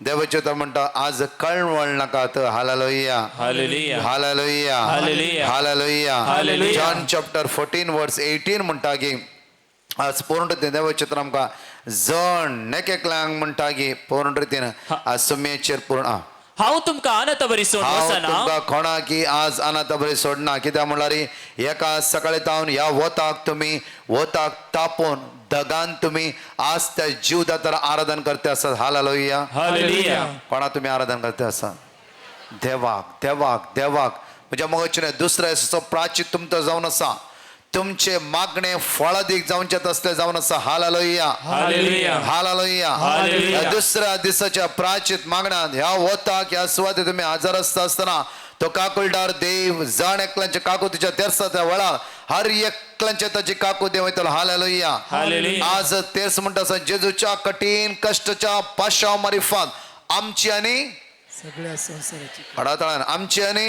देवाचें उतर म्हणटा आज कळवळ नाकात. Hallelujah, hallelujah, hallelujah, hallelujah, hallelujah. Hallelujah. John chapter 14 verse 18 म्हणटा की आज पूर्ण रितीन देवाचें उतर आमकां जण एकएकल्यांक म्हणटा की पूर्ण रितीन आज सुम्येचेर पूर्ण आ. हांव तुमकां अनाथ बरी सोडून हांव वचना, तुमकां कोणाकी आज अनाथ बरी सोडना. कित्याक म्हणल्यार एका सकाळी तावन ह्या वताक तुमी वताक तापोवन दगान तुमी आज त्या जीवदातार आराधन करते आसात. हालेलुया. हालेलुया. कोणा तुमी आराधन करते आसा? देवाक, देवाक, देवाक. म्हज्या मोगाचें दुसऱ्या दिसाचो प्राचीत तुमचो जावन आसा. तुमचे मागणे फळादीक जावचे तसले जावन आसा. Hallelujah, hallelujah, hallelujah. हालेलुया. ह्या दुसऱ्या दिसाच्या प्राचीत मागण्यात ह्या वताक ह्या सुवाते तुमी हजर आसता आसतना तो काकुलदार देव जाण एकल्यांच्या काकुतीच्या तेरसा त्या वेळार हर एकल्यांच्या ताची काकू देव वयतलो. हालेलुया. हालेलुया. आज तेच म्हणटा आसा जेजूच्या कठीण कश्टच्या पाशाव मारिफात आमची आनी सगळ्या संवसाराची अडातळान आमची आनी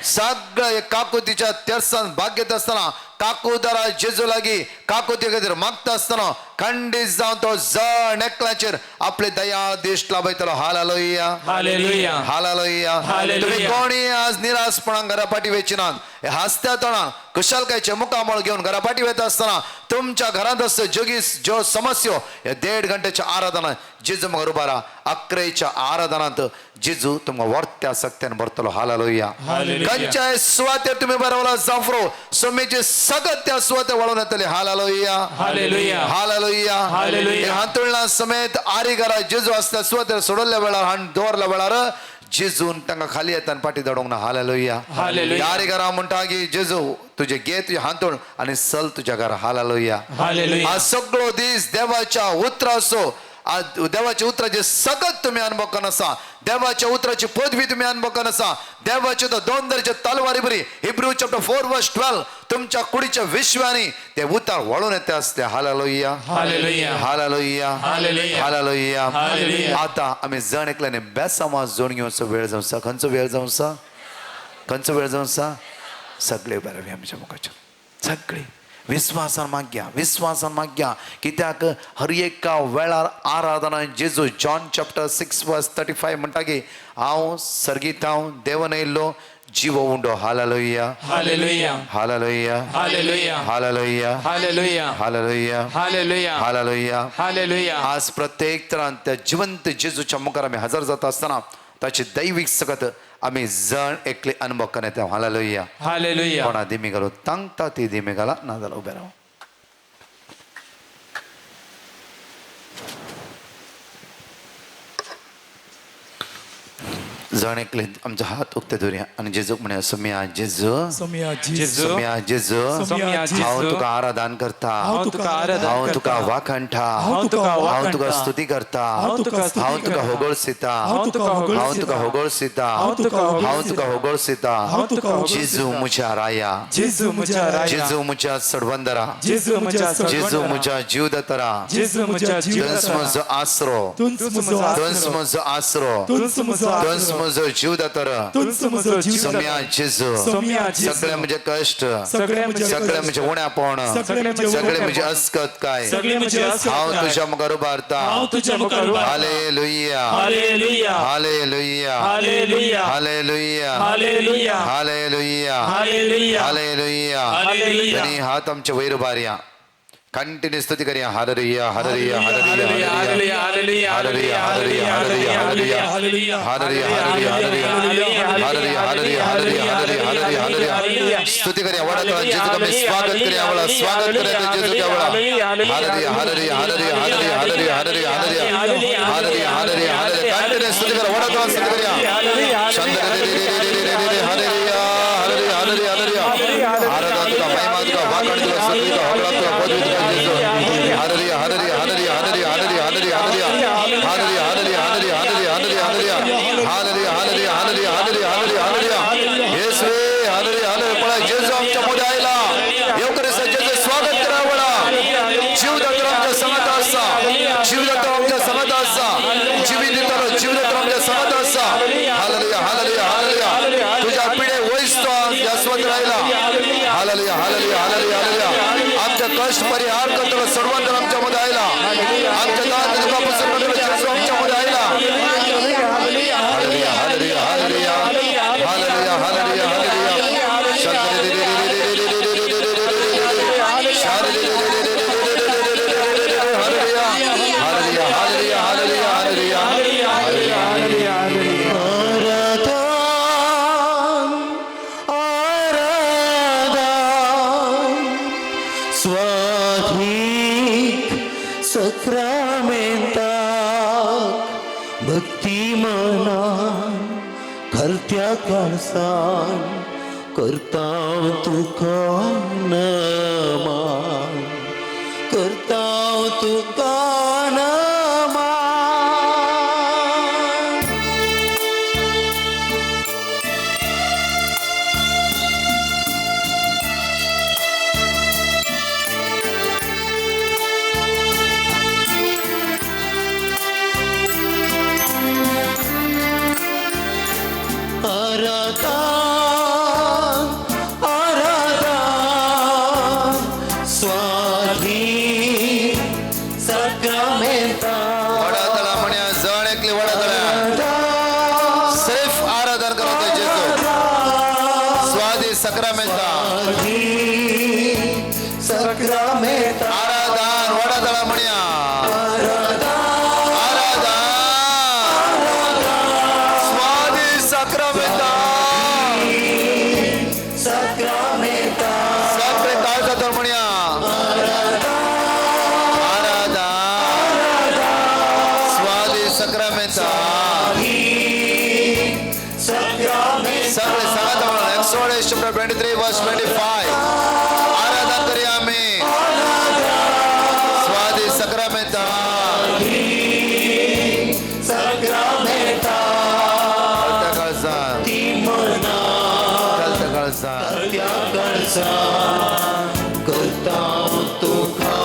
सगळ्या काकुतीच्या तेरसान भाग घेत आसतना काकुदारा जेजू लागीं काकुती खातीर मागता आसतना खंडीत जावन तो जण एकल्याचेर आपले दयाळ दिश्ट लाभयतलो. Hallelujah, hallelujah, hallelujah. हालेलुया. तुम्ही कोणी आज निराशपणान घरा पाठी वेची नात. हे हासत्या तोंडान कुशलकायचे मुखामळ घेवन घरा पाठी वेता आसतना तुमच्या घरांत आसता जगीस ज्यो समस्यो ह्या 1.5 घंट्याच्या आराधना जेजू मुखार उबारा. 11 आराधनांत जेजू तुमकां वर्त्या सक्त्यान भरतलो. हालेलुया. हालेलुया. खंयच्याय सुवातेर तुमी बरोबर जाफरो सोमेचे सगळं त्या सुवातेर वळून येतले. Hallelujah, hallelujah, hallelujah. हालेलुया. हांतुळणा समेत आरी घरा जेजू आसता सुवातेर सोडल्या वेळार हाण दवरल्या वेळार जेजून तांकां खाली येता आनी फाटी धाडूंक ना. हालेलुया. हालेलुया. आरी घरा म्हणटा की जेजू तुजे घे तुजें हांतूण आनी चल तुज्या घरा. हालेलुया. हालेलुया. आज सगळो दीस देवाच्या उतराचो आज देवाच्या उतराचे सगळं तुम्ही अनुभव करून आसा. देवाच्या उतराची पदवी तुम्ही अनुभव करून आसा. देवाचे तो दोन दरचे तलवारी बरी हिब्रू चॅप्टर 4 वर्स 12 तुमच्या कुडीच्या विश्वानी ते उतार वळून येते असते. Hallelujah, hallelujah, hallelujah, hallelujah. Hallelujah. Hallelujah. आता आमी जण एकल्याने बेसामा जोड घेवचो वेळ जावचा. खंयचो वेळ जावचा? खंयचो वेळ जावचा? सगळे बरे आमच्या मुखाचेर सगळे विस्वासान माग्या, विस्वासान माग्या. कित्याक हर एका वेळार आराधना जेजू जॉन चॅप्टर 6 वर्स 35 म्हणटा की हांव सर्गीत हांव देवन येयल्लो जिवो उंडो. Hallelujah, hallelujah, hallelujah, hallelujah, hallelujah, hallelujah, hallelujah, hallelujah, hallelujah. Hallelujah. आज प्रत्येक तरान त्या जिवंत जेजूच्या मुखार आमी हजर जाता आसतना ताची दैवीक सकत आमी जण एकले अनुभव करण्यात. हालेलुया. हालेलुया. कोणा दिमी घालू तांकता ती दिमी घाला ना जाल्यार उबे राव. जण एकले आमचो हात उक्ते धरुया आनी जेजूक म्हणया सोम्या जेजू, सोम्या जेजू, जेजू, सोम्या जेजू, सोम्या हांव जेजू, तुका आराधन करता, हांव तुका आराधन हांव तुका करता, वाखाणटा, हांव तुका हांव तुका वाखाणटा, स्तुती करता, हांव तुका स्तुती हांव तुका करता, होगळसिता, हांव तुका हांव तुका होगळसिता, होगळसिता, हांव तुका हांव तुका होगळसिता. हांव तुका होगळसिता. जेजू म्हज्या राया, जेजू म्हज्या राया, जेजू म्हज्या सडवंदरा, जेजू म्हज्या जेजू सडवंदरा, म्हज्या जीवदातरा, जेजू म्हज्या तुंच जीवदातरा, म्हजो आसरो, तुंच म्हजो तुंच आसरो, म्हजो आसरो, तुंच म्हजो तुंच आसरो, म्हजो जीवदातर. तुंच म्हजो जीव, सोम्या जेजू, सोम्या जेजू, सगळे म्हजे कश्ट, सगळे म्हजे सगळे कश्ट, म्हजे उण्यापण, सगळे म्हजे सगळे म्हजे अस्कत काय, सगळे म्हजे अस्कत हांव काय, तुज्या मुखार उबारता. हांव तुज्या मुखार उबारता. Hallelujah, hallelujah, hallelujah, hallelujah, hallelujah, hallelujah, hallelujah, hallelujah, hallelujah. Hallelujah. दोन्ही हात आमचे वयर उबारया, कंटिन्यू स्तुती करया. Hallelujah, hallelujah, hallelujah, hallelujah, hallelujah, hallelujah, hallelujah, hallelujah, hallelujah, hallelujah, hallelujah, hallelujah, hallelujah, hallelujah, hallelujah, hallelujah, hallelujah, hallelujah, hallelujah. स्तुती करया. वडातला जेजू आम्ही स्वागत करया. वळा स्वागत करया जेजू वळा. Hallelujah, hallelujah, hallelujah, hallelujah, hallelujah, hallelujah, hallelujah, hallelujah, hallelujah, hallelujah. Continue स्तुती करा. वडातला स्तुती करया. चंद्र रे रे रे रे रे रे रे. Hallelujah, hallelujah, hallelujah, hallelujah. आराधना तुका, महिमा तुका, वाखाण तुका, स्तुती तुका, होगळा तुका, पदवी तुका जेजू. Hallelujah, hallelujah, hallelujah, hallelujah, hallelujah, hallelujah, hallelujah, hallelujah, hallelujah, hallelujah, hallelujah, hallelujah, hallelujah, hallelujah, hallelujah, hallelujah, hallelujah, hallelujah. येशूवे, हालेलुया, हालेलुया. पळय जेजू आमच्या मध्ये आयला. येवकरीस्त जेजू स्वागत करा वळा. जीवदातर आमच्या संगत आसा, जीवदातर आमच्या संगत आसा, जिवी दितलो जीवदातर आमच्या संगत आसा. Hallelujah, hallelujah, hallelujah. तुझ्या पिढे वयस तो यशवंत राहिला. Hallelujah, hallelujah, hallelujah, hallelujah. आमच्या कष्ट परिहार करतलो सर्वांतर आमच्या मध्ये आयला. आमच्या दात दुखापासून करतलो जेजू आमच्या मध्ये आयला. Hallelujah, hallelujah, hallelujah, hallelujah, hallelujah, hallelujah. Hallelujah, hallelujah, hallelujah, hallelujah, hallelujah. आराधन आराधन स्वाधीक सक्रामेंताक भक्ती मनान खरत्या काळसान करताव तुका नमान, करताव तुका नमान. आराधन आराधन स्वाधीन सक्रामेंताक वडातळा म्हण्या जण एकली वडातळा सिर्फ आराधन करत जेजू स्वादी सक्रामेंता स्वाधीन सक्रामेंताक आराधन वडातळा म्हण्या आराधन स्वादी सक्रामेंता सक्रामेंताक सगळे काळजातून म्हण्या आराधन स्वादी सक्रामेंता. सक्रामेंताक सगळे सांगात म्हणून Exodus chapter 23 verse 25. आराधन करूया आम्ही स्वादी सक्रामेंता. सक्रामेंताक कळता काळजान कळता काळजान त्या काळजान करताव तुका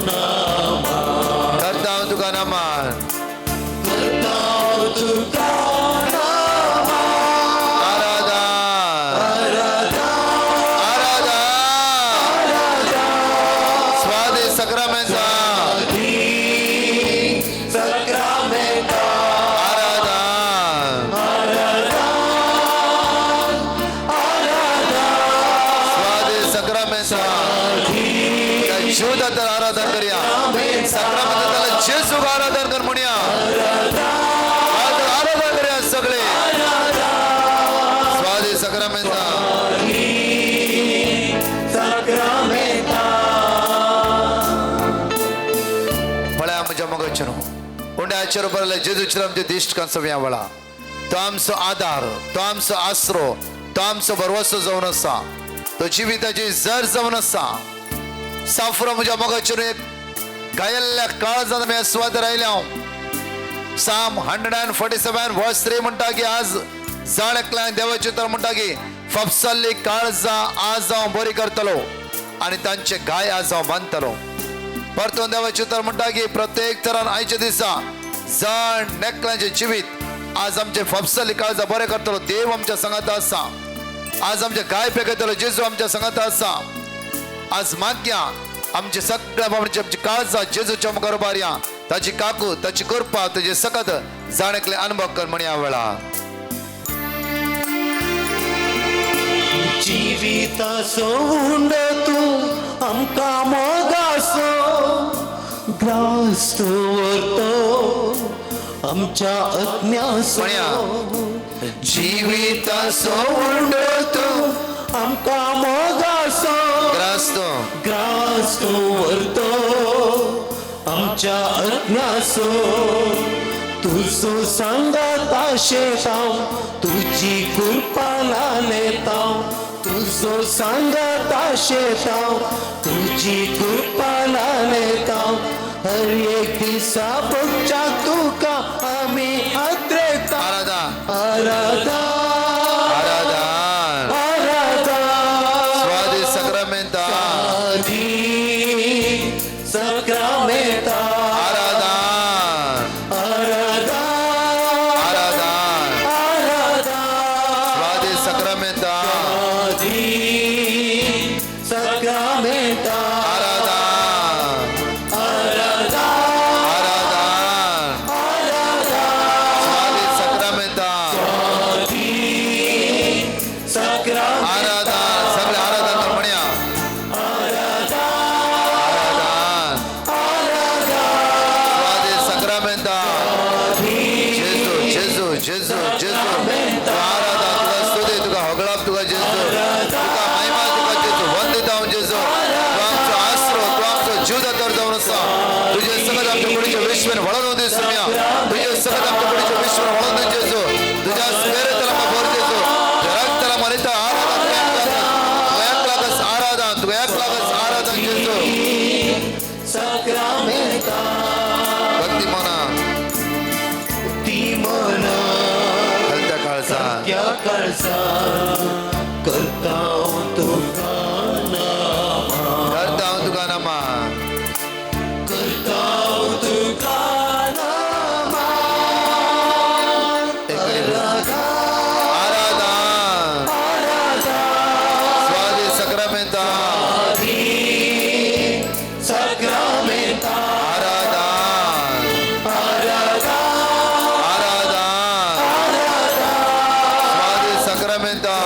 नमान, करता हांव तुका नमन. करताव तुका नमान. आराधन आराधन स्वादी सक्रामेंता सक्रामेंताक आराधन स्वादी सक्रामेंता. जीवदातर आराधन करूया सक्रामेंताला जेजूक आराधन कर म्हणया आराधन करूया सगळे स्वादी सक्रामेंता. सक्रामेंताक पळया म्हज्या मोगाचें न्हू उंड्याचेर बरयलें जेजूचेर आमचे दिश्ट कांसोवया वेळा तो आमचो आदार, तो आमचो आसरो, तो आमचो भरवसो जावन आसा, तो जिविताची जर जावन आसा. साफरो म्हज्या मोगाचेर एक गायल्ल्या काळजान आमी सुवातेर आयल्या हांव. Psalm 147 verse 3 म्हणटा की आज जाण एकल्यान देवाचें तर म्हणटा की फापसल्ली काळजां आज हांव बरी करतलो आनी तांचे घाय आज हांव बांदतलो. परतून देवाचें तर म्हणटा की प्रत्येक तरान आयच्या दिसा जाण नेकल्याचें जिवीत आज आमचे फापसल्ली काळजां बरें करतलो. देव आमच्या संगात आसा. आज आमचे घाय पेकयतलो जेजू आमच्या संगात आसा. आज मागया आमचे सगळ्या बाबतींत आमची काळजां जेजूच्या मुखार उबारया. ताची काकू, ताची कृपा, ताची सकत जाण एकले अनुभव कर म्हणया वेळा. जिविताचो उंड तूं आमकां मोगासो ग्रास तूं व्हरतो आमच्या अज्ञासो. म्हणया. जिविताचो उंड तूं आमकां मोगासो ग्रास तूं ग्रास तूं व्हरतो आमच्या अज्ञासो. तुजो सांगात आशेतांव तुजी कृपा लालेतांव, तुजो सांगात आशेतांव तुजी कृपा लालेतांव. हर एक दिसा भोगच्या तुका आमी आद्रेता. आराधन आराधन आराधन आराधन स्वादी सक्रामेंता सक्रामेंता आराधन आराधन आराधन आराधन स्वादी सक्रामेंता सक्रामेंता आराधन आराधन आराधन विश्वन वळोवन दी सुम्या तुझे सगळं आमच्या कुडीचे विश्वन वळोवन दी जेजू तुझ्या स्पेरेतला भर जेजू रक्ताला मरिता आराधन तुझ्या आराधन तुझ्या आराधन जेजू साक्रामेंता भक्ती मना ती मन हलत्या काळजा त्या काळजा करता तुका नामा करता हांव तुका नामा करता तुका नामा आराधन स्वादी सक्रामेंता साक्रामेंता आराधन आराधन स्वादी सक्रामेंता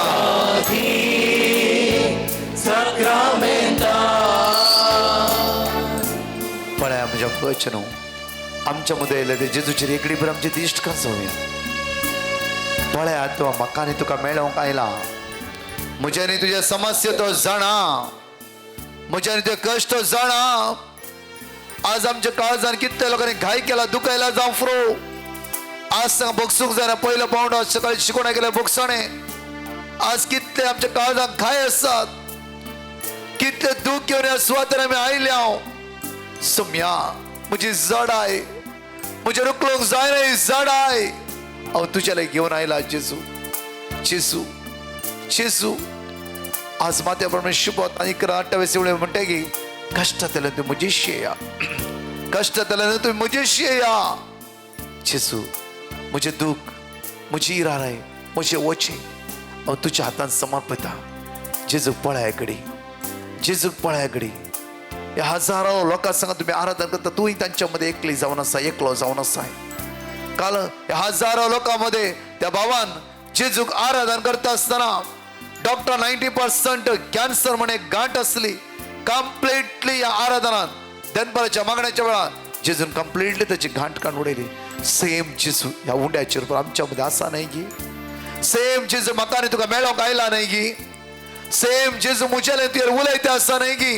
साक्रामेंता पळया म्हज्या वचन आमच्या मदें येयले ते जेजूची रेगडी भर आमची दिश्ट खासोवया. पळया तो म्हाका आनी तुका मेळोवंक आयला. म्हज्या आनी तुज्या समस्या तो जाणा, म्हज्या आनी तुजे कश्ट जाणा. आज आमच्या काळजान कितल्या लोकांनी घाय केला, दुखयला जावं फ्रो. आज सांग बगसूंक जायना. पयलो पावंडो आज सकाळी शिकोवणा केल्या बोगसाणे. आज कितले आमच्या काळजान घाय आसात, कितले दूख घेवन ह्या सुवातेर आमी आयल्या. हांव सुम्या म्हजी जडाय म्हज्या रुकलोंक जायना ही जडाय हांव तुज्या लागीं घेवन आयला जेजू जेजू जेजू. आज मात्या प्रमाणे शुभत आनी 11 28 म्हणटा की कश्टांतल्यान तूं म्हजेशी येया, कश्टांतल्यान तूं म्हजेशी येया. जेजू म्हजें दूख, म्हजी इराराय, म्हजें वचें हांव तुज्या हातान समर्पिता. जेजूक पळय कडी, जेजूक पळय कडी. ह्या हजारो लोकां संग तुमी आराधन करता, तूंय तांच्या मध्ये एकली जावन आसा, एकलो जावन आसा. काल ह्या हजारो लोकां मध्ये त्या भावान जेजूक आराधन करता आसतना डॉक्टर 90% कॅन्सर म्हण एक गांठ आसली. कंप्लिटली ह्या आराधनान दनपाराच्या मागण्याच्या वेळार जेजून कंप्लिटली त्याची गांठ काडून उडयली. सेम जेजू ह्या उंड्याचेर आमच्या मध्ये आसा न्हय गी? सेम जेजू म्हाका आनी तुका मेळोंक आयला न्हय गी? सेम जेजू म्हजेले तुजेर उलयता आसा न्हय गी?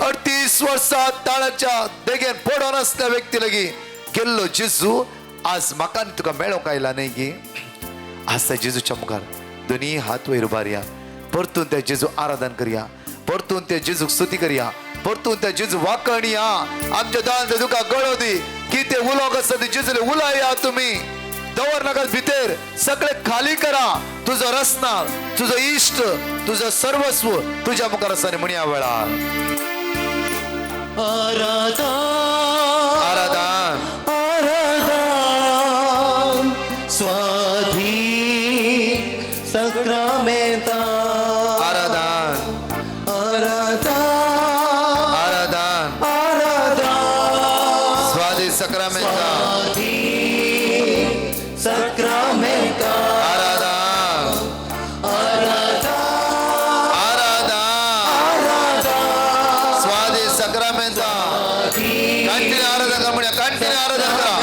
38 वर्सां ताळाच्या देगेन पडोन आसल्या व्यक्ती लागीं गेल्लो जेजू आज म्हाका आनी तुका मेळोंक आयला न्हय गी? आज त्या जेजूच्या मुखार दोनी हात वयर उबारया, परतून त्या जेजू आराधन करया, परतून त्या जेजूक स्तुती करया, परतून त्या जेजू वाकणया. आमच्या दान तुका गळो दी कितें उलोवंक आसता ते जेजूले उलया. तुमी दवर नाका भितर, सगळे खाली करा. तुजो रसना, तुजो इश्ट, तुजो सर्वस्व तुज्या मुखार आसा न्ही म्हणया वेळार. आराधन आराधन आराधन स्वाधी सक्रामेंता आराधन आराधन आराधन आराधन स्वादी सक्रामेंता स्वाधी सक्रामेंता आराधन आराधन आराधन आराधन स्वादी सक्रामेंता. कंटिन्यू आराधन कर म्हणया, कंटिन्यू आराधन करा,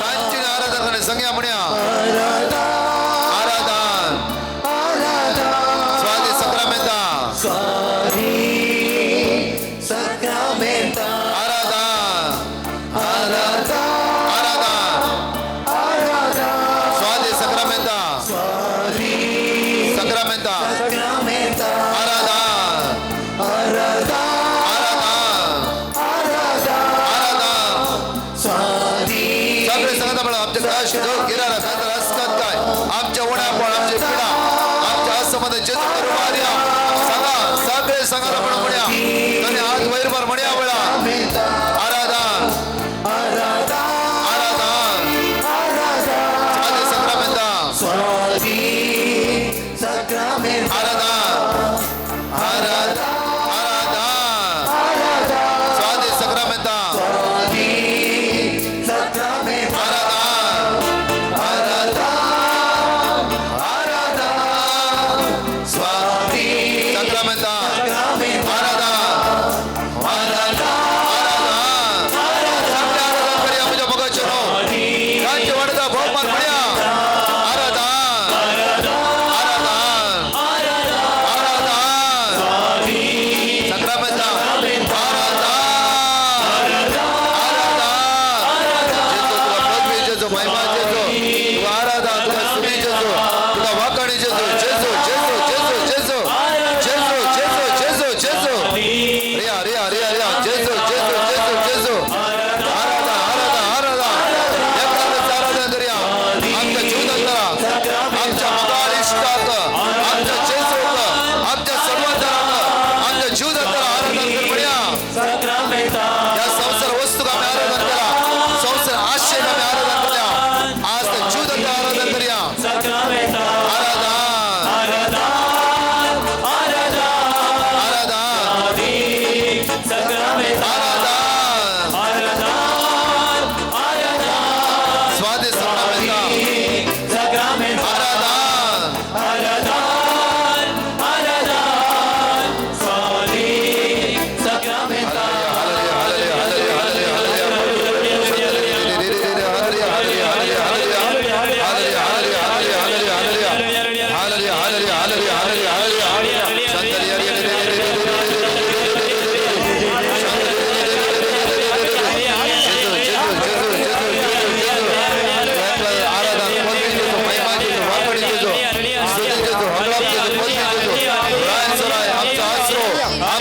कंटिन्यू आराधन करा संग्या म्हणया. आराधन स्वादी सक्रामेंता स्वाधी सक्रामेंता आराधन आराधन आराधन आराधन स्वादी सक्रामेंता स्वाधी सक्रामेंता सक्रामेंता आराधन आराधन आराधन आराधन आराधन. स्वाधी सगळे सांगता म्हणा आमचे कष्ट दुःख गिरारा रसकत काय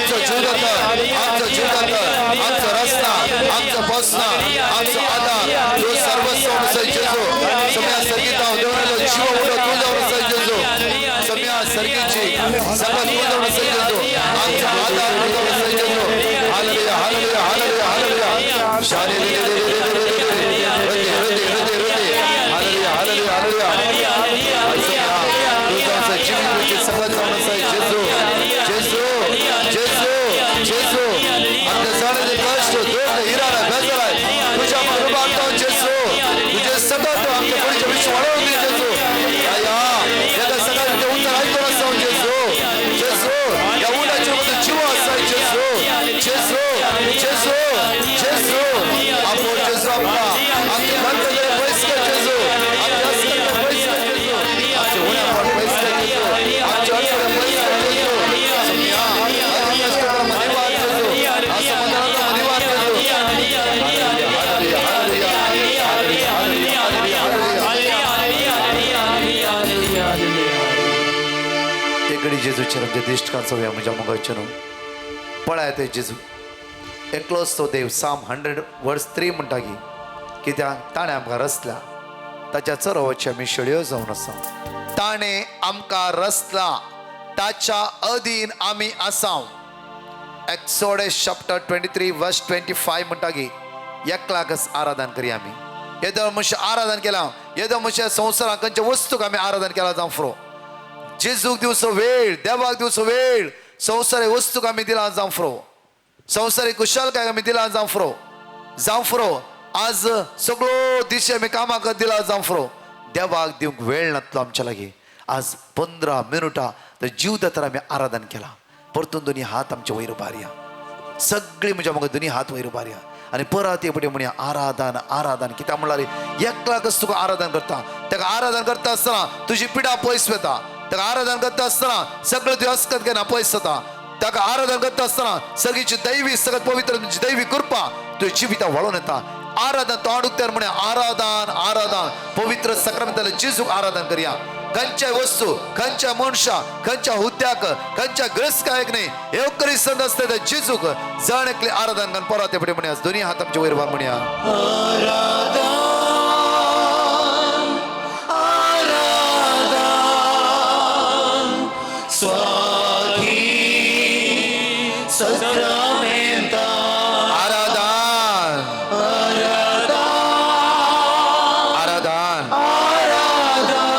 आमचो जीवदाता, आमचो जीवदाता, आमचो रस्ता, आमचो बसना, आमचो आधार, तूं सर्वस्व आसा जेजू. सम्या सर्गीता देवनालो जीव उडो तूं जावन आसा जेजू. सम्या सर्गीची सगळं तूं जावन आसा जेजू. आमचो आधार तूं जावन आसा जेजू. Hallelujah, hallelujah, hallelujah, hallelujah. शारे रे रे रे रे रे रे रे हृदय हृदय हृदय हृदय. Hallelujah, hallelujah, hallelujah. तूं जावन आसा जिवीत सगळं जावन आसा जेजू. जेजू, जेजू, जेजू. आमच्या जाणाचे कश्ट, दुःख, हिरारा, बेजाराय तुझ्या कृपांत जेजू. तुझे सगळं तूं आमच्या कुडीचे विश्व वाडोवन दी जेजू. आया एका सगळ्या तुझे उतर आयकून आसा जेजू. जेजू, ह्या उडाचेर म्हजो जीव आसा जेजू. जेजू, जेजू, जेजू. आमो जेजू आमकां आमचे घातलेले पयस कर जेजू. आमचे अस्कत पयस कर जेजू. आमचे उण्यापण पयस कर जेजू. आमचे अडचण पयस कर जेजू. सुम्या कष्टाला मनिवार जेजू. असमाधानाचा मनिवार जेजू. Hallelujah, hallelujah, hallelujah, hallelujah, hallelujah, hallelujah. एक घडी जेजूचेर आमच्या दिश्टकान चोवया म्हज्या मोगाचेर पळय ते जेजू एकलोच तो देव. साम 100 वर्स 3 म्हणटा की कित्याक ताणें आमकां रचला, ताच्या चरोवाची आमी शेळयो जावन आसा. ताणें आमकां रचला, ताच्या अधीन आमी आसा. एक्सोडस चॅप्टर 23 वर्स 25 म्हणटा की एकलाकच आराधन करी आमी. येदो मनशां आराधन केला, येदो मनशां संवसारांत खंयच्या वस्तूक आमी आराधन केला जावं फ्रो. जेजूक दिवचो वेळ, देवाक दिवचो वेळ, संवसारीक वस्तूक आमी दिला जावं फ्रो. संवसारीक कुशलकाय आमी दिला जावं फ्रो. जावं फ्रो आज सगळो दीस आमी कामाक दिला जावं फ्रो. देवाक दिवंक वेळ नातलो आमच्या लागीं. आज 15 मिनुटां तर जीव दातर आमी आराधन केला. परतून दोनी हात आमचे वयर उबारया. सगळीं म्हज्या म्हाका दोनी हात वयर उबारया आनी परत हे फुडें म्हणया आराधन, आराधन. कित्याक म्हणल्यार एकलाकच तुका आराधन करता. ताका आराधन करता आसतना तुजी पिडा पयस वता. ताका आराधन करता आसतना सगळें तुवें अस्कत घेना पयस जाता. ताका आराधन करता आसतना सगळीची दैवी सगळ्यात पवित्र दैवी कृपा तुज्या जिविता वळोवन येता. आराधन तोंड उक्त्यार म्हणया आराधन, आराधन. पवित्र सक्रामेंताले जेजूक आराधन करया. खंयच्या वस्तू, खंयच्या मनशा, खंयच्या हुद्द्याक, खंयच्या ग्रस्कायक न्ही, एवकरिस्तांत आसता त्या जेजूक जण एकले आराधन करून परत ते फुडें म्हणया दोनी हात आमचे वयर भार म्हणया आराधन, आराधन, स्वाधी सक्रामेंता. आराधन, आराधन, आराधन,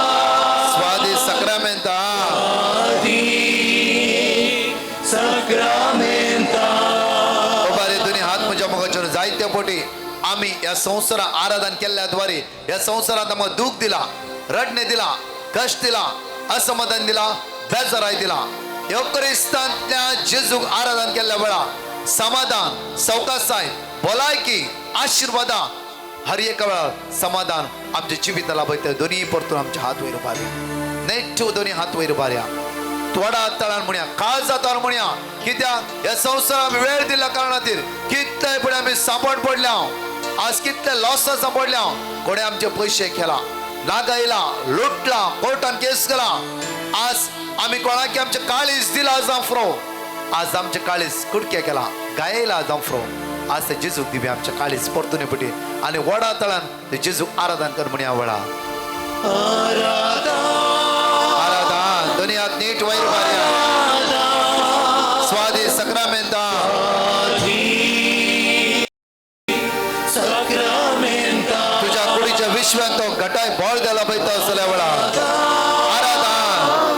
स्वादी सक्रामेंता. सक्रामेंता. उबारे दोन्ही हात म्हज्या मोगाचेर जायते पोटी आमी ह्या संवसारात आराधन केल्ल्या द्वारे ह्या संवसारात आमकां दूख दिला, रडणे दिला, कश्ट दिला, असमाधान दिला, बेजाराय दिला. येवकरिस्तांतल्या जेजूक आराधन केल्ल्या वेळा समाधान, सवकासाय, भलायकी, आशिर्वादा हर एका वेळार समाधान आमच्या जिविताला लाभयता. दोन्ही परतून आमचे हात वयर उबारया. नेट्टू दोन्ही हात वयर उबारया. थोडा तळान म्हणया, काळजा म्हणया. कित्याक ह्या संवसारात वेळ दिल्ल्या कारणातीर कितले फुडें आमी सांपड पडल्या. आज कितले लॉसां सांपडल्या. कोणे आमचे पयशे केला, लागायला, लुटला, कोर्टान केस केला. आज आमी कोणाक आमचे काळीज दिला जावं फ्रो. आज आमचे काळीज कुडके केला, गायला जावं फ्रो. आज ते जेजूक दिवया आमचे काळीज परतून फुटी आनी वडा तळान ते जेजूक आराधन कर म्हणया वेळा. आराधन, आराधन. दोन्ही हात नीट वयर मारया. स्वादी सक्रामेंता. सक्रामेंता. तुझ्या कुडीच्या विश्वात तो घटाय बळ द्यायला पाहिजे असल्या वेळा. आराधन.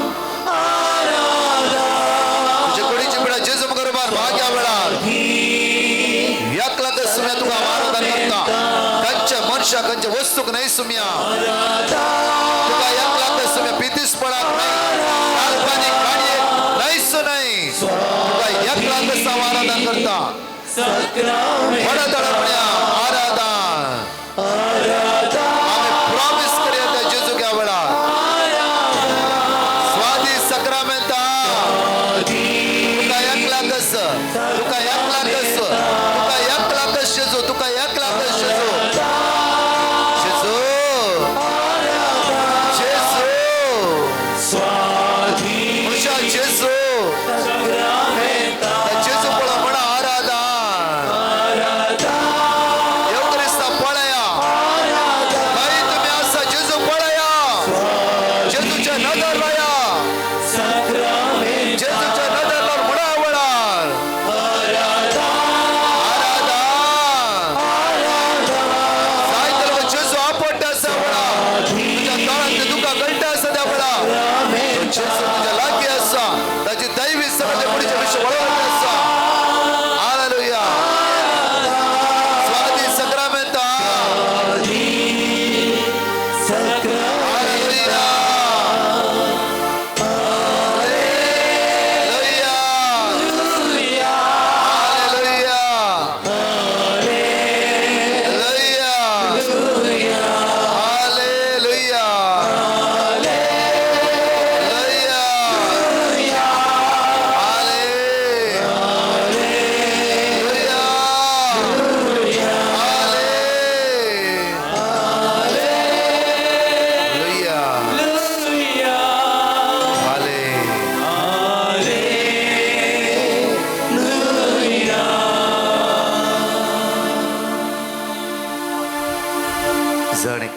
तुझ्या कुडीची पिढा जेजू बरोबर भाग्या वेळा एकलाकच सुम्या तुका आराधन करता. खंयच्या मनशा, खंयच्या वस्तूक न्हय सुम्या. तुका एकलाकच सुम्या पितीसपणाक न्हय, काल्पनीक काणयेक न्हयच न्हय. तुका एकलाकच हांव आराधन करता. सक्रामेंता. वडा तळा म्हणया आराधन. आमी प्रॉमिस करया त्या जेजूक ह्या वेळार. स्वादी सक्रामेंता. तुका एकलाकच, तुका एकलाकच, तुका एकलाकच जेजू, तुका एकलाकच जेजू. जेजू, जेजू, स्वाधी म्हज्या जेजू. सक्रामेंता. त्या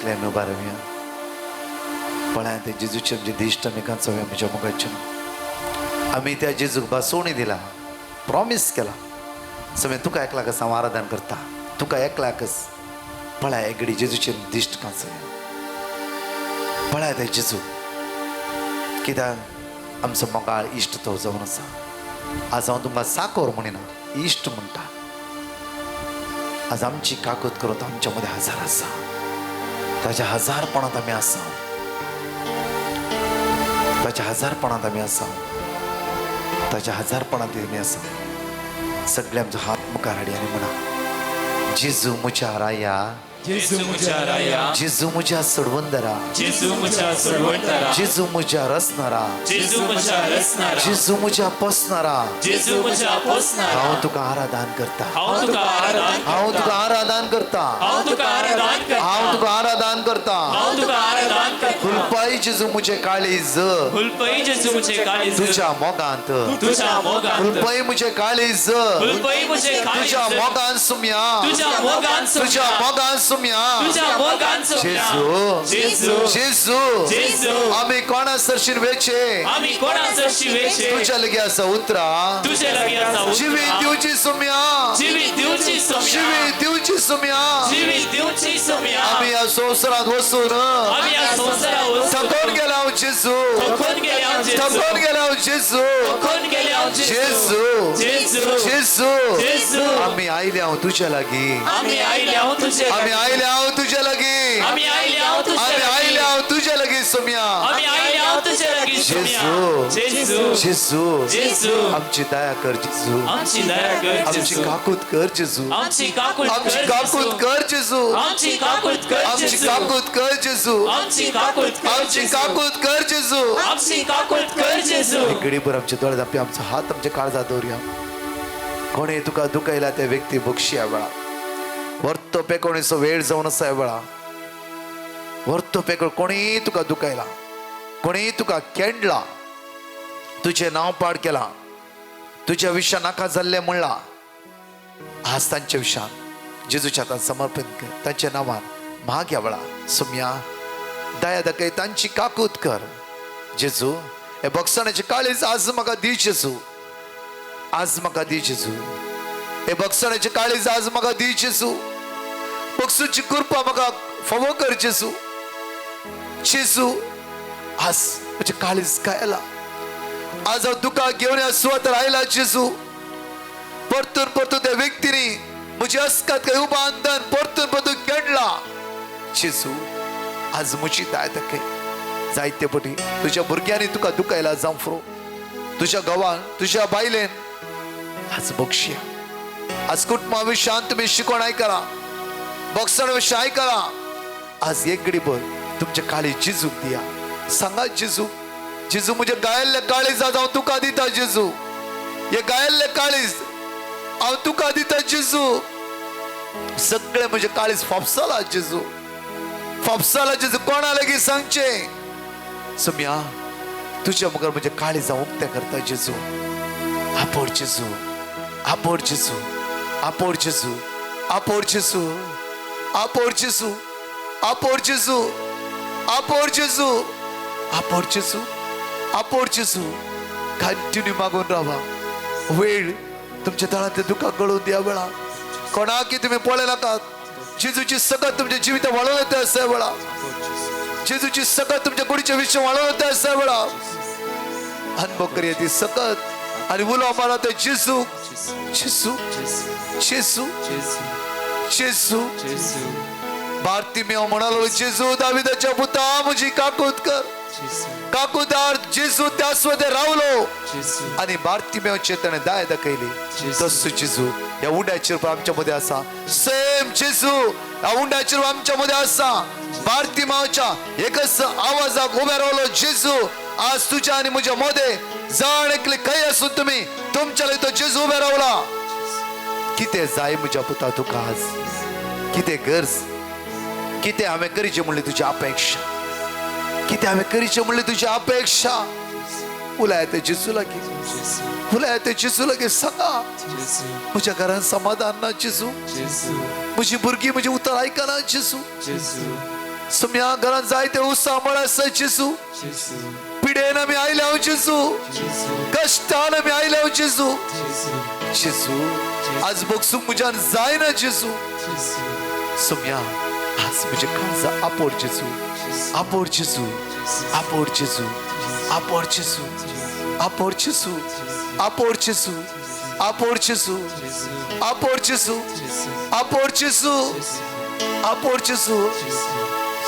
एकले आमी उबा रावया. पळय ते जेजूचे आमचे दिश्ट आमी कांचोवया म्हज्या मुखाचेर. आमी त्या जेजूक भासोवणी दिला, प्रॉमीस केला. समे तुका एकल्याकच हांव आराधन करता, तुका एकल्याकच. पळय एगडी जेजूचे दिश्ट कांचोवया. पळय ते जेजू, कित्याक आमचो मोगाळ इश्ट तो जावन आसा. आज हांव तुमकां साकोर म्हणिना, इश्ट म्हणटा. आज आमची काकूत करून तो आमच्या मदें हजार आसा. ताच्या हजारपणांत आमी आसा, ताच्या हजारपणांत आमी आसा, ताच्या हजारपणांत आमी आसा. सगळे आमचो हात मुखार हाडी आनी म्हणा, जेजू म्हज्या राया, जेजू म्हज्या राया, जेजू म्हज्या सोडवंदरा, जेजू म्हज्या सोडवणदारा, जेजू म्हज्या रचणारा, जेजू म्हज्या रचणारा, जेजू म्हज्या पोसणारा, जेजू म्हज्या पोसणारा, हांव तुका आराधन करता, हांव तुका आराधन, हांव तुका आराधन करता, हांव तुका आराधन करता, हांव तुका आराधन करता. हांव तुका आराधन करता. फुलपाई जेजू म्हजें काळीज, फुलपई जेजू म्हजें काळीज, तुझ्या मोगांत, तुझ्या मोगांत, फुलपाई म्हजें काळीज, फुलपई म्हजें काळीज, तुझ्या मोगान सुम्या, तुझ्या मोगान, तुझ्या मोगान सुम्या. तुझ्या मोगान सुम्या. जेजू, जेजू, जेजू, जेजू, आमी कोणा सरशीन वेचे, आमी कोणा सरशी वेचे, तुझ्या लागीं आसा उतरां, तुझ्या लागीं आसा जिवीत दिवची सुम्या, जिवीत दिवची सुम्या, जिवीत दिवची सुम्या, जिवीत दिवची सुम्या. आमी ह्या संवसारांत वचून, आमी ह्या संवसारांत वचून, थकून गेला जेजू, थकून गेल्या जेजू, थकून गेला जेजू, थकून गेल्या जेजू, जेजू, जेजू, जेजू, आमी आयले हांव तुझ्या लागीं, आमी आयले हांव तुझ्या आमी आयले हांव तुझ्या लागीं, आमी आयले हांव तुझ्या आमी आयले हांव तुझ्या लागीं सुम्या, आमी आयले हांव तुझ्या लागीं सुम्या. जेजू, जेजू, जेजू, जेजू, आमची दया कर जेजू, आमची दया कर आमची जेजू, काकूत कर जेजू, आमची काकूत आमची कर काकूत जेजू, कर जेजू, आमची काकूत कर आमची जेजू, काकूत कर जेजू, आमची काकूत कर आमची जेजू, काकूत कर जेजू. आमची काकूत कर जेजू. घडीभर आमचे दोळे धांपी, आमचो हात आमच्या काळजात दवरुया. कोणी तुका दुखयला त्या व्यक्ती बक्षी ह्या वेळा. वर्तो पेकोणीचो वेळ जावन आसा ह्या वेळा. वर्तो पेकोण कोणीय तुका दुखयला, कोणीय तुका केंडला, तुजें नांव पाड केलां, तुज्या विशयान नाका जाल्लें म्हणलां, आज तांच्या विशयान जेजूच्या हातान समर्पण कर. तांच्या नांवान माग ह्या वेळा. सुम्या दया दाखय, तांची काकूत कर जेजू. हे बक्षाण्याचे काळीज आज म्हाका दी जेजू, आज म्हाका दी जेजू. हे बक्षाण्याचे काळीज आज म्हाका दी जेजू. बक्षूची कृपा म्हाका फावो कर जेजू. जेजू आज म्हजें काळीज कायला, आज हांव दुकां घेवन ह्या सुवातार आयला जेजू. परतून परतून त्या व्यक्तींनी म्हजी अस्कत काय उबांदन परतून परतून केडला जेजू. आज म्हजी दया दाखय. जायते पटी तुज्या भुरग्यांनी तुका दुखयला जावं फ्रो, तुज्या घोवान, तुज्या बायलेन, आज बक्षया. आज कुटुंबा विशयान तुमी शिकोण आयकला, बक्षण विशय आयकला. आज एक घडीभर तुमच्या काळी जेजूक दिया. सांगा जेजू, जेजू म्हज्या गायल्ल्या काळीज आज हांव तुका दिता जेजू. हे गायल्ले काळीज हांव तुका दिता जेजू. सगळे म्हजे काळीज फोपसला जेजू, फोपसला जेजू. कोणा लागीं सांगचें सुम्या, तुज्या मुखार म्हजें काळीज हांव उक्तें करता जेजू. आपोड जेजू, आपोड जेजू, आपोड जेजू, आपोड जेजू, आपोड जेजू, आपोड जेजू, आपोड जेजू, आपोड जेजू, आपोड जेजू. कंटिन्यू मागून रावा. वेळ तुमच्या तळांतले दुकां गळून द्या वेळा. कोणाकी तुमी पळय नाकात. जेजूची सकत तुमच्या जिवित वाळोवन येता आसा वेळा. जेजूची सकत तुमच्या कुडीच्या विषय वाळोवन येता आसा वेळा. अनुभव करूया ती सकत आणि उलो मारा ते जेजू, जेजू, जेजू, जेजू. बार्तिमेव म्हणालो, जेजू दाविदाच्या पुता म्हजी काकूत कर. काकूदार जेजू त्या स्वते रावलो आणि बार्तिमेवचे ताणें दया दाखयली. तसो जेजू ह्या उंड्याचेर आमच्या मध्ये आसा. सेम जेजू ह्या उंड्याचेर आमच्या मध्ये आसा. बार्तिमेवच्या एकच आवाजाक उभे रावलो जेजू. आज तुझ्या आणि म्हज्या मध्ये जाण एकले खंय आसून तुमी, तुमच्या लागीं तो जेजू उभे रावला. कितें जाय म्हज्या पुता तुका आज? कितें गरज? कितें हांवें करीचें म्हणली तुजी अपेक्षा? कितें हांवें करीचें म्हणली तुजी अपेक्षा? उलय ते जेजू लागीं, उलय ते जेजू लागीं. सांगा म्हज्या घरान समाधान ना जेजू, म्हजी भुरगीं म्हजी उतर आयकना जेजू. सुम्या घरान जायते उत्साह आसा जेजू. पिडेन आमी आयल्या जेजू, कश्टान आमी आयल्या जेजू. जेजू आज बगसूंक म्हज्यान जायना जेजू. सुम्या आज म्हजे काळजा आपोड जेजू, आपोड जेजू, आपोड जेजू, आपोड जेजू, आपोड जेजू, आपोड जेजू, आपोड जेजू, आपोड जेजू, आपोड जेजू, आपोड जेजू.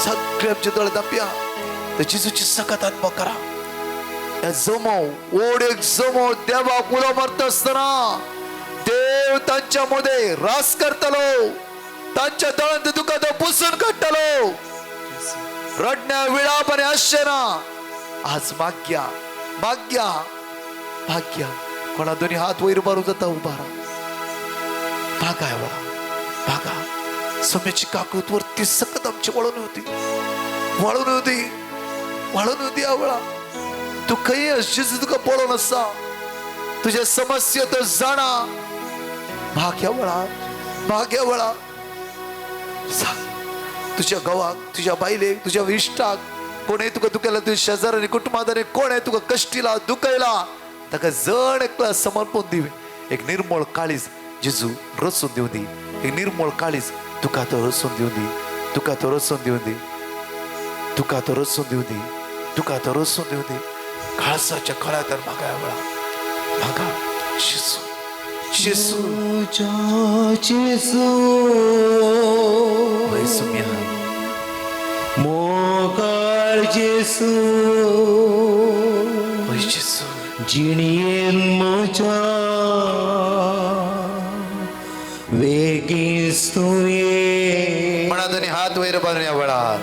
सगळे आमचे दोळे दापया तर जेजूची सकत आत्मा करा. ह्या जमो ओड एक जमो देवाक उलो मारता आसतना देव तांच्या मध्ये रास करतलो, तांच्या दोळ्यांत दुखा तो पुसून काडटलो. रडण्या विळाप आनी आसचें ना. आज माग्या माग्या भाग्या कोणा दोनी हात वयर उबारू जाता उबारा. भागा वेळा भागा. सम्याची काकूत वरती सकत आमची वळून होती, वळून होती, वळून होती. या वेळा तू खंय जेजू तुका पळोवन आसा, तुझ्या समस्या तो जाणा. भाग्या वेळा, भाग्या वेळा सांग तुझ्या घोवाक, तुझ्या बायलेक, तुझ्या इश्टाक, कोणें तुका दुखयला, तुझ्या शेजाऱ्यांनी, कुटुंबांनी कोणें तुका कश्टीला दुखयला, ताका जण एकला समर्पण दिवे. एक निर्मळ काळीज जेजू रचून दिवं दी. एक निर्मळ काळीज तुका तो रचून दिवं दी, तुका तो रचून दिवं दी, तुका तो रचून दिवं दी, तुका तो रचून दिवं दी. काळसाच्या खळ्या तर म्हाका वेळा म्हाका जेजू, जेजू जेजू वय सुम्या मोगाळ जेजू, वय जेजू, जिणयेन म्हज्या वेगींच तुवें म्हणा दोनी हात वयर बांदून ह्या वेळार.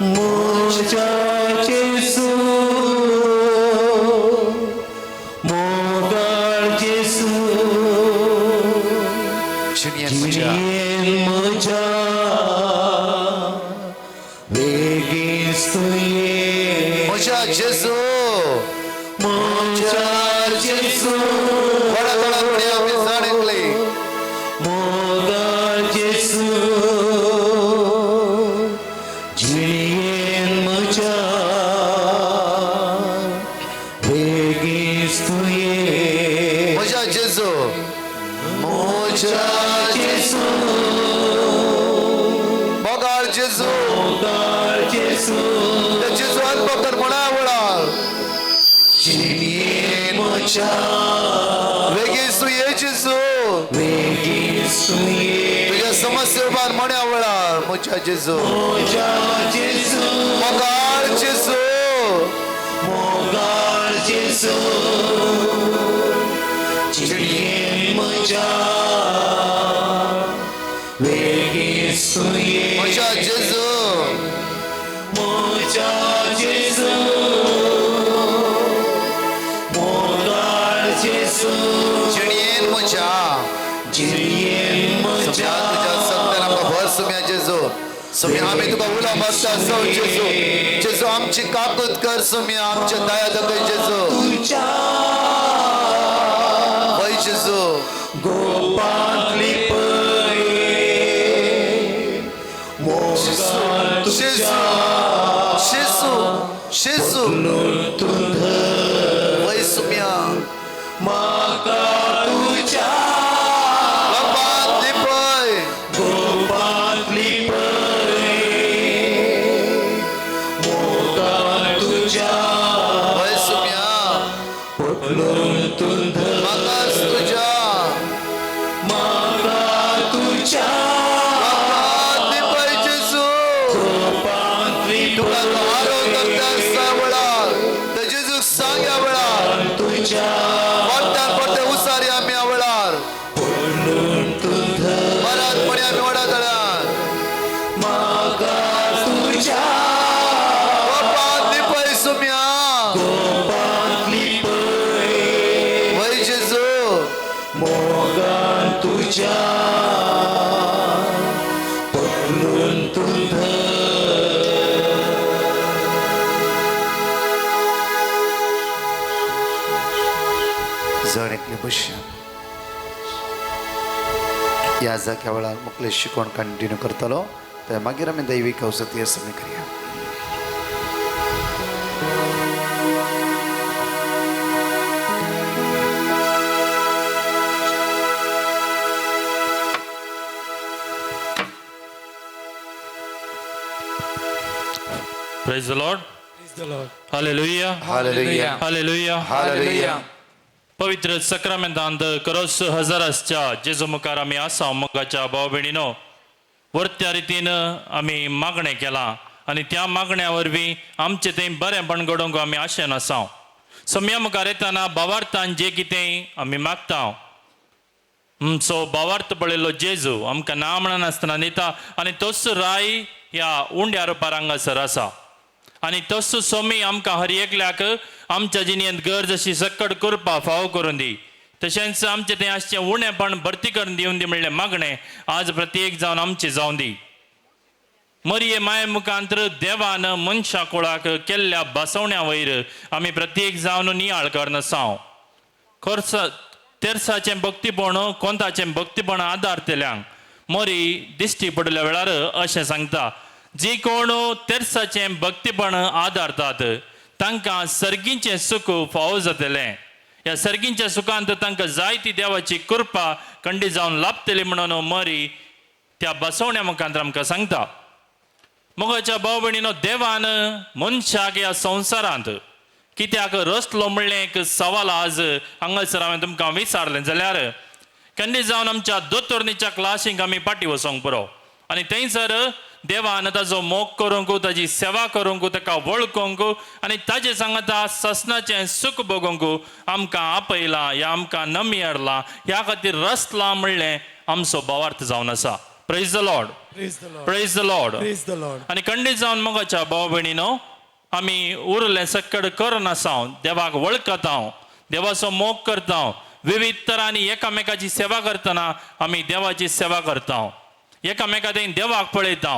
म्हज्या जेजू, मोगाळ जेजू, जिणयेन म्हज्या जिणयेन म्हज्या वेगींच तुवें म्हज्या जेजू, म्हज्या जेजू, व्हडा तोंडान म्हणया आमी जाण एकले. मोगाळ जेजू, जिणयेन म्हज्या वेगींच तुवें म्हज्या जेजू, म्हज्या जेजू, मोगाळ जेजू, मोगाळ जेजू, त्या जेजू अनुभव म्हणा वेळार जिणयेन म्हज्या वेगीच तूं ये जेजू. वेगींच तुवें तुझ्या समस्ये उबार म्हण्या वेळार म्हज्या जेजू, म्हज्या जेजू, मोगाळ जेजू, मोगाळ जेजू, जिणयेन म्हज्या वेगींच तुवें म्हज्या जेजू, म्हज्या जेजू, मोगाळ जेजू, जिणयेन म्हज्या जिणयेन सुम्या म्हज्या तुझ्या सत्यान आमकां भर सुम्या जेजू. सुम्या आमी तुका उलो मारता आसा जेजू. जेजू आमची काकूत कर सुम्या, आमच्या दया दाखय जेजू. तुझ्या वय जेजू, गोपांतली पळय मोगान जेजू, जेजू, जेजू, वय सुम्या म्हाका तुझ्या गोपांतली पळय गोपांतली पळय मोगान तुझ्या वय सुम्या पटलून तुंद म्हाकाच तुझ्या म्हाका तुझ्या गोपांतली पळय जेजू. गोपांतली तुका तो आरो करता आसता वेळार तर जेजूक सांग ह्या वेळार तुझ्या परत्यान परते उसारी आमी ह्या वेळार पटलून तुंद परत म्हणी आमी व्हडा तळ्यान म्हाका तुझ्या गोपांतली पळय सुम्या गोपांतली पळय वय जेजू, मोगान तुझ्या पटलून तुंद जण एकले बसया. ह्या जाग्या वेळार मुखले शिकवण कंटिन्यू करतलो. ते मागीर आमी दैवीक औषधी समी करया. Praise the Lord. Praise the Lord. Hallelujah. Hallelujah. Hallelujah. Hallelujah. पवित्र सक्रामेंतांत करोस हजारासच्या जेजू मुखार आमी आसा. मोगाच्या भाव भयणीनो, वरत्या रितीन आमी मागणें केलां आनी त्या मागण्या वरवीं आमचें थंय बरेंपण घडोवंक आमी आशेन आसा. सम्या मुखार येतना भावार्थान जें कितें आमी मागता, सो भावार्थ पळयल्लो जेजू आमकां ना म्हणनासतना दिता आनी तोच राय ह्या उंड्या रुपार हांगासर आसा. आनी तोच सोमी आमकां हर एकल्याक आमच्या जिणेंत गरज अशी सक्कड करपा फावो करून दी. तशेंच आमचें तें आसचें उणेपण भरती करून दिवन दी म्हणलें मागणें आज प्रत्येक जावन आमचें जावन दी. मरिये माये मुखांतर देवान मनशा कुळाक केल्ल्या बसवण्या वयर आमी प्रत्येक जावन नियाळ करून आसा. खर्च तेरसाचें भक्तीपण कोंताचें भक्तीपण आदारतल्यांक मरी दिश्टी पडल्या वेळार अशें सांगता, जी कोण तेरसाचें भक्तीपण आदारतात तांकां सर्गीचें सुख फावो जातलें. ह्या सर्गींच्या सुखांत तांकां जायती देवाची कृपा खंडी जावन लाभतली म्हणून मरी त्या बसवण्या मुखांत आमकां सांगता. मोगाच्या भाव भयणीनो, देवान मनशाक ह्या संवसारांत कित्याक रसलो म्हणलें एक सवाल आज हांगासर हांवें तुमकां विचारलें जाल्यार केन्ना जावन आमच्या दोतोरणीच्या क्लासींक आमी फाटीं वचोंक पुरो आनी थंयसर देवान ताजो मोग करूंक, ताजी सेवा करूंक, ताका वळखूंक आनी ताजे सांगता ससनाचें सूख भोगूंक आमकां आपयलां ह्या आमकां नमी हाडलां. ह्या खातीर रसलां म्हणलें आमचो भावार्थ जावन आसा. Praise the Lord. Praise the Lord. Praise the Lord. Praise the Lord. आनी खंडीत जावन मोगाच्या भाव भयणीनो, आमी उरलें सक्कड करनासा, देवाक वळखता, देवाचो मोग करता, विविध तरांनी एकामेकाची सेवा करतना आमी देवाची सेवा करता, एकामेका थंय देवाक पळयता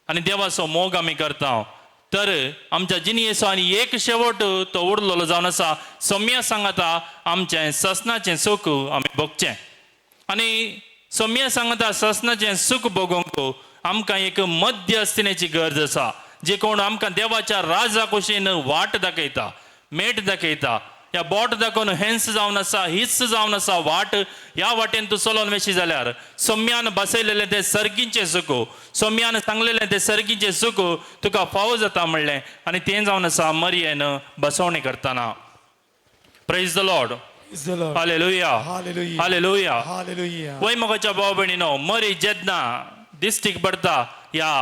आनी देवाचो मोग आमी करता. तर आमच्या जिणयेचो आनी एक शेवट तो उरलेलो जावन आसा. सम्या सांगता आमचें ससनाचें सूख आमी भोगचें आनी सम्या सांगता ससनाचें सूख भोगोवंक आमकां एक मध्यस्थिनेची गरज आसा, जे कोण आमकां देवाच्या राजा कुशीन वाट दाखयता, मेट दाखयता. ह्या बोट दाखोवन हेंच जावन आसा, हीच जावन आसा वाट, ह्या वाटेन तूं चलोन वेशी जाल्यार सोम्यान बसयलेलें तें सर्गीचें सुख, सोम्यान सांगलेलें तें सर्गीचें सुख तुका फावो जाता म्हणलें आनी तें जावन आसा मरियेन बसवणी करतना. Praise the Lord. Praise the Lord. Hallelujah. Hallelujah. Hallelujah. Hallelujah. वय मोगाच्या भाव भयणीनो, मरी जेन्ना दिश्टीक पडता ह्या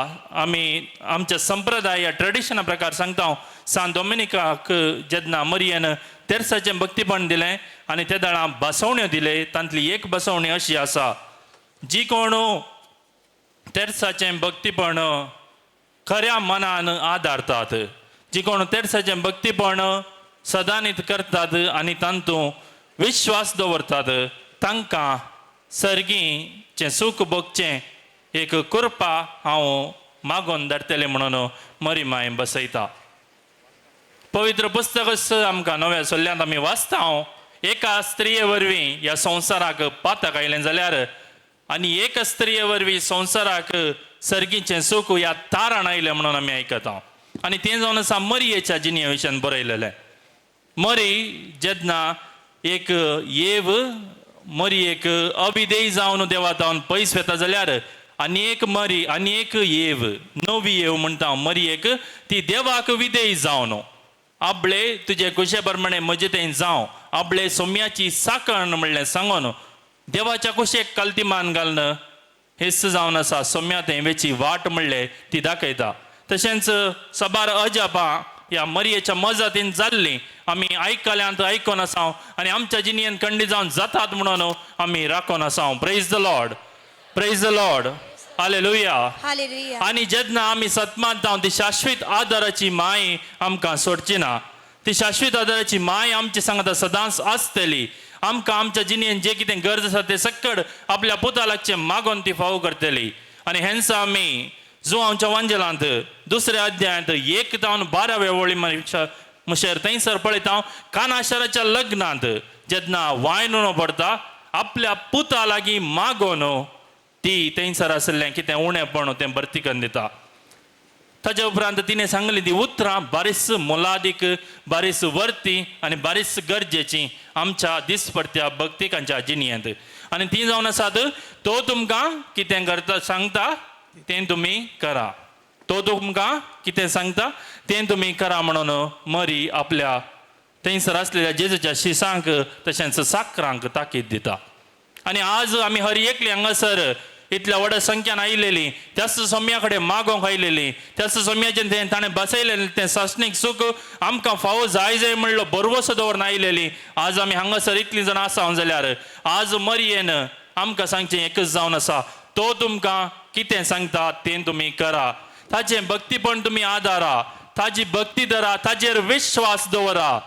आमी आमच्या संप्रदाय ह्या ट्रेडिशना प्रकार सांगता हांव, सान डोमिनिकाक जेन्ना मरियेन तेरसाचें भक्तीपण दिलें आनी ते दळां बसवण्यो दिले, तांतली एक बसवणी अशी आसा, जी कोण तेरसाचें भक्तीपण खऱ्या मनान आदारतात, जी कोण तेरसाचें भक्तीपण सदानीत करतात आनी तांतूं विश्वास दवरतात, तांकां सर्गीचें सूख भोगचें एक कृपा हांव मागोवन धाडटलें म्हणून मरी माय बसयता. पवित्र पुस्तकच आमकां नव्या सल्ल्यांत आमी वाचता हांव, एका स्त्रिये वरवीं ह्या संवसाराक पातक आयलें जाल्यार आनी एका स्त्रिये वरवीं संवसाराक सर्गीचें सूख ह्या तारण आयलें म्हणून आमी आयकता. आनी तें जावन आसा मरियेच्या जिणये विशयान बरयलेलें. मरी जेन्ना एक येव मरी एक अविदेय जावन देवा जावन पयस वता जाल्यार आनी एक मरी आनी एक येव नवी येव म्हणटा मरी एक ती देवाक विदेय जावन आपले तुजे कुशे प्रमाणे म्हजे थंय जावं आपले सोम्याची साकण म्हणलें सांगून देवाच्या कुशेक कलती मान घालून हेच जावन आसा सोम्या थंय वेची वाट म्हणलें ती दाखयता. तशेंच सबार अजापां ह्या मरयेच्या मजातीन जाल्लीं आमी आयकल्यांत आयकोन आसा आनी आमच्या जिणयेन खंडी जावन जातात म्हणून आमी राखोन आसा. Praise the Lord. Praise the Lord. Hallelujah. Hallelujah. आनी जेन्ना आमी सतमानता ती शाश्वत आदाराची माय आमकां सोडची ना, ती शाश्वत आदाराची माय आमची सांगता सदांच आसतली. आमकां आमच्या जिणेन जे कितें गरज आसा तें सक्कड आपल्या पुता लागचें मागोन ती फावो करतली. आनी हेंच आमी जुवांच्या वांजेलांत दुसऱ्या अध्यायांत 1 जावन 12 वळी मुशेर थंयसर पळयता कानाशराच्या लग्नांत जेन्ना वायन उणो पडटा आपल्या पुता लागीं मागोन ती थंयसर आशिल्लें कितें उणेपण तें भरती करून दिता. ताज्या उपरांत तिणें सांगली ती उतरां बारीस मोलादीक, बारीस वर्ती आनी बारीस गरजेची आमच्या दिसपडत्या भक्तिकांच्या जिणयेंत. आनी ती जावन आसात, तो तुमकां कितें करता सांगता तें तुमी करा, तो तुमकां कितें सांगता तें तुमी करा म्हणून मरी आपल्या थंयसर आसलेल्या जेजूच्या शिसांक तशेंच साकरांक ताकीद दिता. आनी आज आमी हर एकली हांगासर इतल्या व्हडा संख्यान आयलेली, त्याच सोम्या कडेन मागोंक आयलेली, त्याच सोम्याचें तें ताणें बसयलेलें तें सासणीक सूख आमकां फावो जाय जाय म्हणलो भरवसो दवरून आयलेली. आज आमी हांगासर इतलीं जाणां आसा जाल्यार आज मरयेन आमकां सांगचें एकच जावन आसा, तो तुमकां कितें सांगता तें तुमी करा, ताचें भक्तीपण तुमी आदारा, ताजी भक्ती धरा, ताजेर विश्वास दवरा,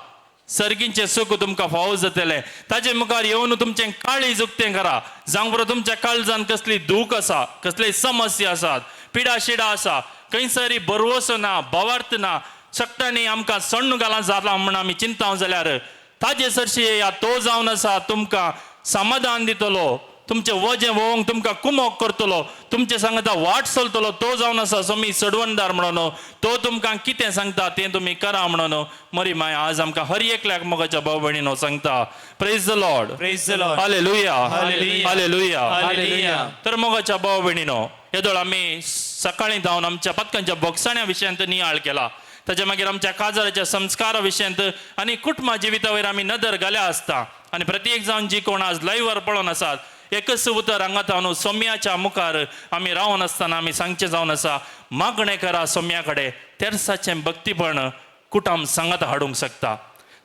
सर्गींचें सूख तुमकां फावो जातलें. ताजे मुखार येवन तुमचें काळीज उक्तें करा, जावं बरो तुमच्या काळजान कसली दूख आसा, कसली समस्या आसात, पिडा शिडा आसा, खंयसरी भरवसो ना, भावार्थ ना, शक्तांनी आमकां सण्ण घालां जालां म्हूण आमी चिंता जाल्यार ताजे सरशी येया, तो जावन आसा तुमकां समाधान दितलो, तुमचें वजें व्होवंक तुमकां कुमोक करतलो, तुमचे सांगता वाट चलतलो, तो जावन आसा सोमी सडवणदार म्हणून, तो तुमकां कितें सांगता तें तुमी करा म्हणून मरी माय आज आमकां हर एकल्याक मोगाच्या भाव भयणीनो सांगता. Praise the Lord. Praise the Lord. Hallelujah. Hallelujah. Hallelujah. Hallelujah. तर मोगाच्या भाव भयणीनो, येदोळ आमी सकाळीं धांवन आमच्या पतकांच्या बोगसाण्या विशयांत नियाळ केला, ताच्या मागीर आमच्या काजाराच्या संस्कारा विशयांत आनी कुटुंबा जिविता वयर आमी नदर घाल्या आसता. आनी प्रत्येक जावन जी कोण आज लायव्हर पळोवन आसात, एकच उतर हांगा जावन सोम्याच्या मुखार आमी रावन आसतना आमी सांगचें जावन आसा, मागणें करा सोम्या कडेन, तेर्साचें भक्तीपण कुटुंब सांगात हाडूंक शकता,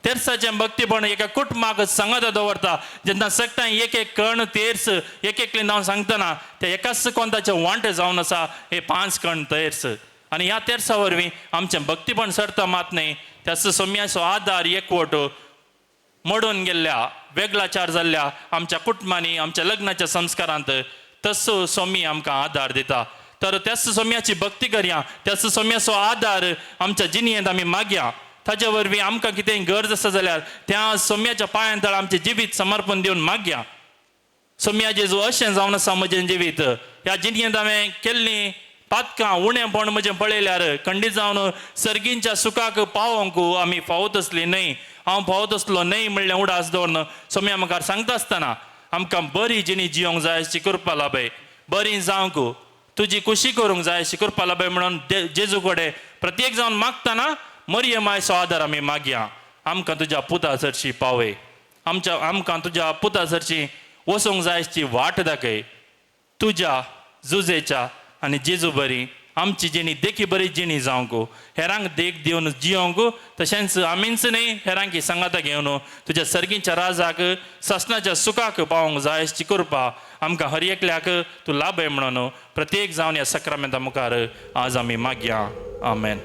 तेर्साचें भक्तीपण एका कुटुंबाक सांगात दवरता. जेन्ना सगळ्यां एक एक कण तेर्स एक एकलें जावन सांगतना ते एकाच कोंताचें वांटे जावन आसा हे 5 कण तेर्स. आनी ह्या तेर्सा वरवीं आमचें भक्तीपण सरता मात न्हय, त्याच सोम्याचो आदार एकवट मोडून गेल्ल्या वेगळाचार जाल्ल्या आमच्या कुटुंबांनी आमच्या लग्नाच्या संस्कारांत तसो सोमी आमकां आदार दिता. तर त्याच सोम्याची भक्ती करया, त्याच सोम्याचो आदार आमच्या जिणेंत आमी मागया, ताजे वरवीं आमकां कितेंय गरज आसा जाल्यार त्या सोम्याच्या पांयां तळ आमचें जिवीत समर्पण दिवन मागया. सोम्या जेजू अशें जावन आसा म्हजें जिवीत, ह्या जिणेंत हांवें केल्लीं पातकां उणेंपण म्हजें पळयल्यार खंडीत जावन सर्गींच्या सुखाक पावोंक आमी फावत आसली न्हय, हांव पावत आसलो न्हय म्हणलें उडास दवरून सोम्या मुखार सांगता आसतना आमकां बरी जिणी जियोंक जाय अशी कृपा लाभय, बरी जावंक तुजी खुशी करूंक जाय अशी कृपा लाभय म्हणून जेजू कडेन प्रत्येक जावन मागतना मरिये मायचो आदार आमी मागया. आमकां तुज्या पुता सरशी पावय, आमच्या आमकां तुज्या पुता सरशी वचूंक जाय अशी वाट दाखय, तुज्या जुजेच्या आनी जेजू बरी आमची जिणी देखी बरी जिणी जावंक, हेरांक देख दिवन जियोंक, तशेंच आमीच न्हय हेरांक सांगाता घेवन तुज्या सर्गीच्या राजाक सासणाच्या सुखाक पावोंक जाय अशी कृपा आमकां हर एकल्याक तूं लाभय म्हणून प्रत्येक जावन ह्या सक्रामेंता मुखार आज आमी मागया. आमेन.